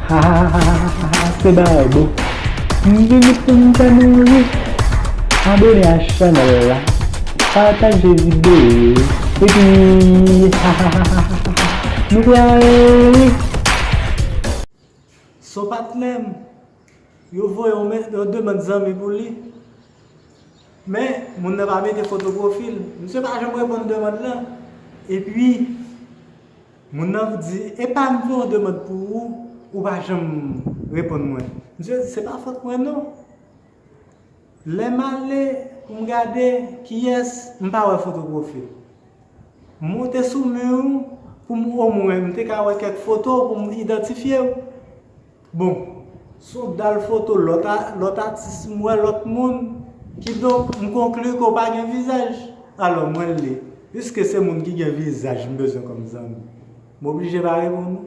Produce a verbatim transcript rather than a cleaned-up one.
Ha ha ha ha ha ha, se bagay bon. M vini pou m fè nou ri. Abone a chanèl la. Pataje videyo. Epi, ha ha ha ha ha ha, nou pral ri. Son patnè m, yo voye yon me- yon demann zanmi pou li. Men, moun nan pa mete foto pwofil. Misye pa janm reponn demann lan. Epi, moun nan di, "E pa m fè yon demann pou ou, ou pa janm reponn mwen." Misye di, "Se pa fòt mwen non." Lè m ale pou m gade kiyès, m pa wè foto pwofil. M monte sou mi pou m omwen m te ka wè kèk foto pou m idantifye w. Bon, sou dal foto lòt a- lòt atis, m wè lòt moun. Kidonk, m konkli ke w pa gen vizaj. Alò, mwen li. Piske se moun ki gen vizaj m bezwen kòm zanmi, m oblije pa reponn ou.